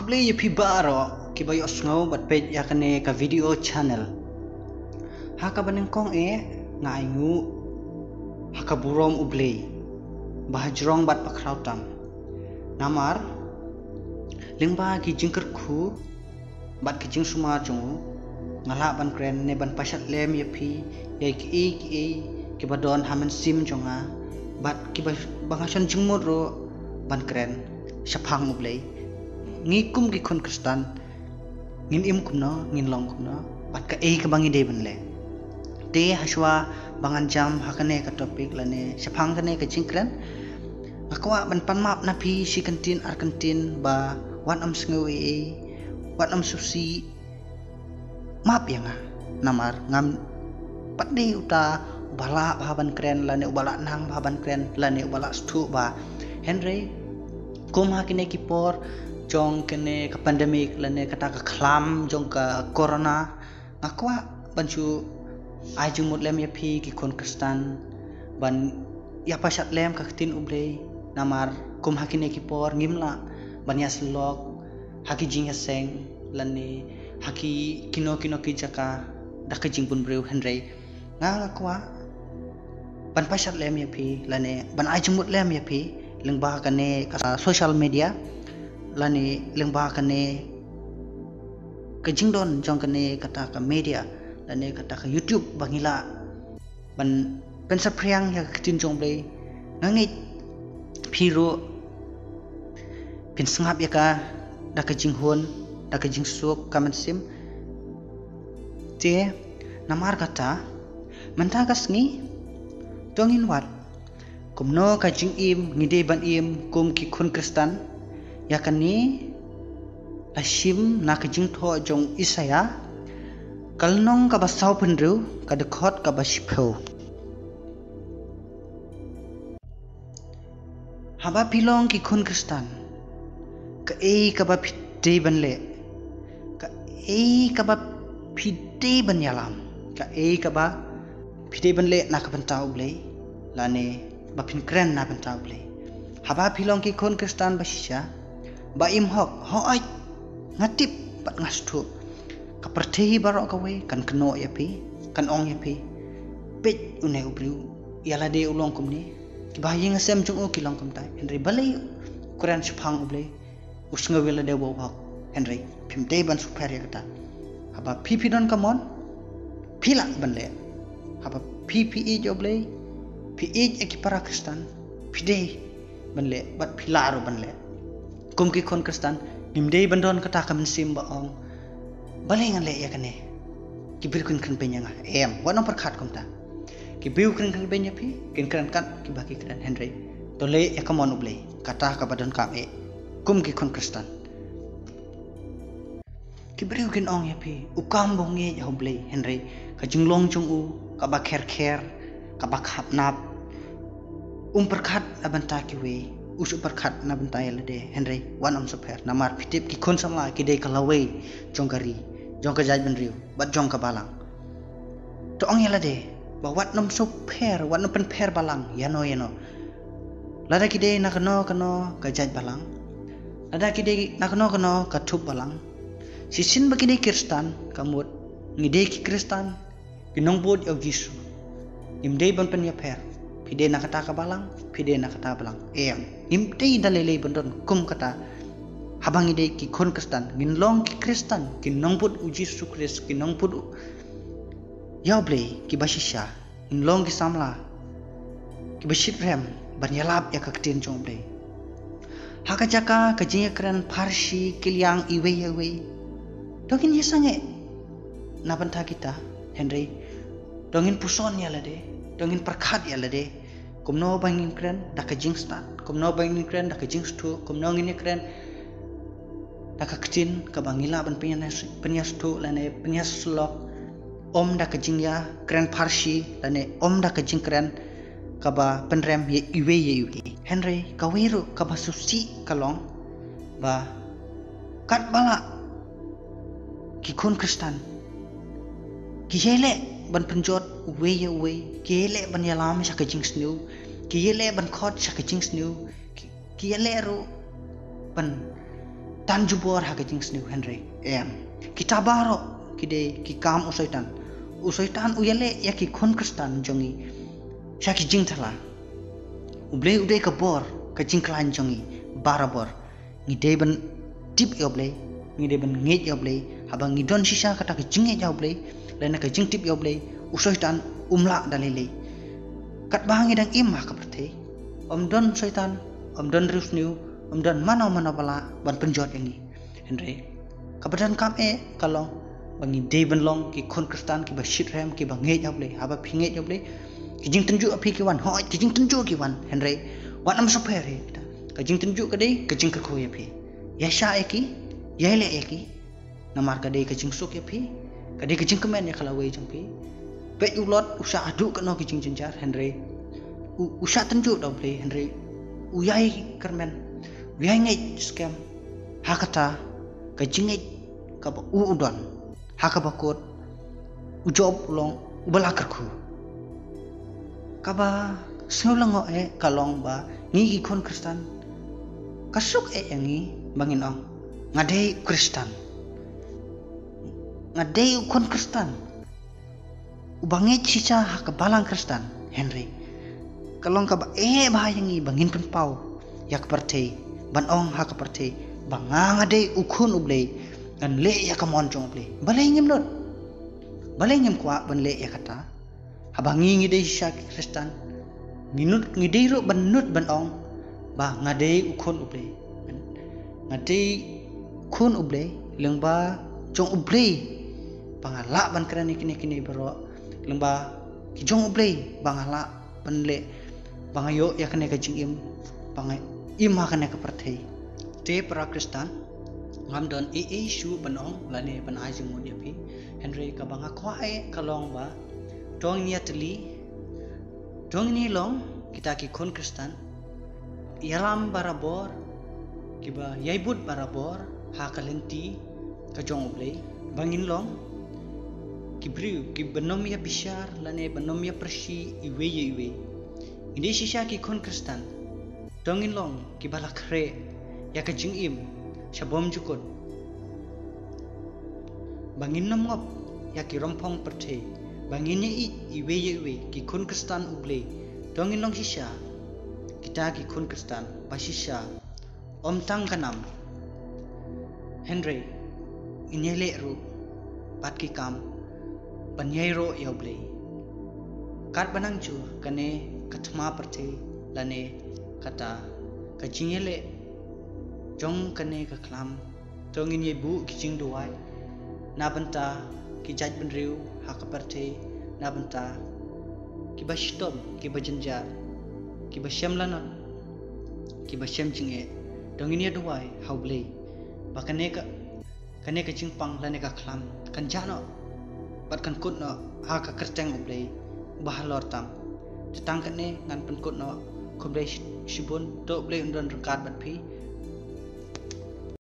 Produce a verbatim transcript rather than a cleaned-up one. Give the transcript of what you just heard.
Khublei ïa phi baroh kiba ïohsngew bad peit ïa kane ka video channel. Ha kaba nyngkong eh nga ainguh ha ka burom U Blei ba hajrong bad bakhraw tam. Namar lyngba ki jingkyrkhu bad ki jingsumar jong u nga lah ban kren ne ban pashat lem ïa phi ïa kiei kiei kiba don ha mynsiem jong nga bad kiba ba nga shon jingmut ruh ban kren shaphang U Blei. Ngi kum ki khun Khristan ngin im kumno, ngin long kumno, bad kaei kaba ngi dei ban leh. Te hashwa ba ngan jam ha kane ka topic lane shaphang kane ka jingkren, nga kwah ban pan map na phi shi kyntien ar kyntien ba wat ym sngew ei ei, wat ym sngewsih, map ïa nga. Namar ngam pat dei uta uba lah bha ban kren lane uba lah nang bha ban kren lane uba lah sngewthuh bha. Hynrei kum ha kine ki por jong kane ka pandemic lane kata ka khlam jong ka corona, nga kwah ban shu ai jingmut lem ïa phi ki khun Khristan ban ïa pashat lem ka ktien U Blei. Namar kum ha kine ki por ngim lah ban ïasyllok ha ki jingïaseng lane ha ki kino kino ki jaka da ka jingbun briew. Hynrei nga nga kwah ban pashat lem ïa phi lane ban ai jingmut lem ïa phi lyngba kane ka social media lane lyngba kane ka jingdon jong kane kata ka media lane kata ka YouTube ba ngi lah ban pynsaphriang ïa ka ktien jong U Blei. Nga ngeit phi ruh phin sngap ïa ka da ka jinghun, da ka jingsuk ka mynsiem. Te namar kata mynta ka sngi to ngin wad kumno ka jingim ngi dei ban im kum ki khun Khristan. Ïa kane la shim na ka jingthoh jong Isaïah ka lynnong kaba sawphew hynriew ka dkhot kaba shiphew. Haba phi long ki khun Khristan, kaei kaba phi dei ban leh, kaei kaba phi dei ban ïalam, kaei kaba phi dei ban leh na ka bynta U Blei lane ba phin kren na bynta U Blei. Haba phi long ki khun Khristan ba shisha ba im hok, hooid nga tip bad nga sngewthuh ka pyrthei baroh kawei kan kynnoh ïa phi, kan ong ïa phi, peit une u briew, ïa lade u long kumne. Kiba ha ïing ha sem jong u ki long kumta. Hynrei balei u kren shaphang U Blei? U sngew ïa lade ba u hok. Hynrei phim dei ban sngewpher ïa kata. Haba phi phi don ka mon, phi lah ban leh. Haba phi phi ïeit ïa U Blei, phi ïeit ïa ki para Khristan, phi dei ban leh bad phi lah ruh ban leh. Kum ki khun Khristan ngim dei ban don kata ka mynsiem ba ong, balei ngan leh ïa kane? Ki briew kin kren beiñ ïa nga. Em, wat nang pyrkhat kumta. Ki briew kin kren beiñ ïa phi, kin kren kat kiba ki kren. Hynrei to leh ïa ka mon U Blei, kata kaba donkam eh kum ki khun Khristan. Ki briew kin ong ïa phi, u kam ba u ngeit ha U Blei, hynrei ka jinglong jong u kaba kher kher, kaba khapnap. Um pyrkhat na bynta kiwei, u shu pyrkhat na bynta ïa lade. Hynrei wat ym sngewpher, namar phi tip ki khun samla ki dei ka lawei jong ka ri, jong ka jaitbynriew bad jong ka balang. To ong ïa lade ba wat nym sngewpher, wat nym pynpher balang ïano ïano. Lada ki dei na kano kano ka jait balang, lada ki dei na kano kano ka thup balang, shisien ba ki dei Khristan, ka mut ngi dei ki Khristan ki nongbud ïa U Jisu. Ngim dei ban pynïapher, phi dei na kata ka balang, phi dei na kata balang. Em, ngim dei da lei lei ban don kum kata. Haba ngi dei ki khun Khristan, ngin long ki Khristan ki nongbud U Jisu Khrist, ki nongbud ïa U Blei kiba shisha. Ngin long ki samla kiba shitrhem ban ïalap ïa ka ktien jong U Blei. Ha ka jaka ka jingïakren pharshi, kylliang iwei ïa iwei, to ngin ïasangeh na bynta kita. Hynrei to ngin puson ïa lade, to ngin pyrkhat ïa lade. Kumno ba ngin kren da ka jingstad, kumno ba ngin kren da ka jingsngewthuh, kumno ngin ïakren da ka ktien kaba ngi lah ban pynïas-, pynïasngewthuh lane pynïasyllok, ym da ka jingïakren pharshi lane ym da ka jingkren kaba pynrem ïa iwei ïa iwei. Hynrei kawei ruh kaba sngewsih ka long ba katba lah ki khun Khristan ki ïaleh ban pynjot uwei ïa uwei, ki ïaleh ban ïalam sha ka jingsniew, ki ïaleh ban khot sha ka jingsniew, ki, ki ïaleh ruh ban tan jubor ha ka jingsniew, hynrei em. Kita baroh ki dei ki kam u Soitan. U Soitan u ïaleh ïa ki khun Khristan jong ngi sha ki jingthala. U Blei u dei ka bor, ka jingkhlaiñ jong ngi barabor. Ngi dei ban tip ïa u Blei, ngi dei ban ngeit ïa u Blei. Haba ngi don shisha kata ka jingngeit ïa u Blei, lane ka jingtip ïa u Blei, u Soitan um lah da lei lei. Katba ngi dang im ha ka pyrthei, ym don Soitan, ym don riewsniew, ym don mano mano ba lah ban pynjot ïa ngi. Hynrei kaba donkam eh ka long ba ngi dei ban long ki khun Khristan kiba shitrhem, kiba ngeit ïa u Blei. Haba phi ngeit ïa u Blei, ki jingtynjuh ïa phi ki wan, hooid, ki jingtynjuh ki wan. Hynrei wat nym sngewpher hi kita. Ka jingtynjuh ka dei ka jingkyrkhu ïa phi. Ïaishah ïa ki, ïaileh ïa ki. Namar ka dei ka jingsuk ïa phi, ka dei ka jingkmen ïa ka lawei jong phi. Peit u Lot u shah haduh katno ki jingjynjar, hynrei u, u shah tynjuh da u Blei, hynrei u ïai kyrmen, u ïai ngeit skhem ha kata ka jingngeit kaba u u don. Ha kaba kut u Job u long uba la kyrkhu. Kaba sngewlyngngoh eh ka long ba ngi ki khun Khristan, ka suk eh ïa ngi ba ngin ong, nga dei u Khristan, nga dei u khun Khristan uba ngeit shisha ha ka balang Khristan. Hynrei ka long kaba eh bha ïa ngi ba ngin pynpaw ïa ka pyrthei, ban ong ha ka pyrthei ba nga, nga dei u khun u Blei, ngan leh ïa ka mon jong u Blei. Balei ngim nud? Balei ngim kwah ban leh ïa kata? Haba ngi, ngi dei shisha ki Khristan, ngi nud, ngi dei ruh ban nud ban ong ba nga dei u khun u Blei. Nga dei khun u Blei, lyngba jong u Blei ba nga lah ban kren ïa kine kine baroh, lyngba ki jong u Blei ba nga lah ban leh, ba nga ïoh ïa kane ka jingim, ba nga im ha kane ka pyrthei. Te para Khristan, ngam don ei ei shuh ban ong lane ban ai jingmut ïa phi. Hynrei kaba nga kwah eh ka long ba to ngin ïatylli, to ngin long kita ki khun Khristan ïalam barabor, kiba ïai bud barabor ha ka lynti ka jong u Blei, ba ngin long ki briew kiba nym ïabishar lane ba nym ïapyrshah iwei ïa iwei. Ngi dei shisha ki khun Khristan, to ngin long kiba la khreh ïa ka jingim sha bymjukut, ba ngin nym ngop ïa ki rymphong pyrthei, ba ngin ïaieit iwei ïa iwei ki khun Khristan u Blei. To ngin long shisha kita ki khun Khristan ba shisha, ym tang ka nam, hynrei ngin ïaleh ruh bad ki kam ban ïai roh ïa u Blei. Katba nang jur kane ka thma pyrthei lane kata ka jingïaleh jong kane ka khlam, to ngin ïai buh ki jingduwai na bynta ki jaitbynriew ha ka pyrthei, na bynta kiba shitom, kiba jynjar, kiba shem lanot, kiba shem jingeh. To ngin ïa duwai ha u Blei ba kane ka, kane ka jingpang lane ka khlam kan jah noh bad kan kut noh ha ka kyrteng u Blei uba halor tam. Te tang kane ngan pynkut noh. Khublei shi-, shibun. To u Blei un don ryngkat bad phi.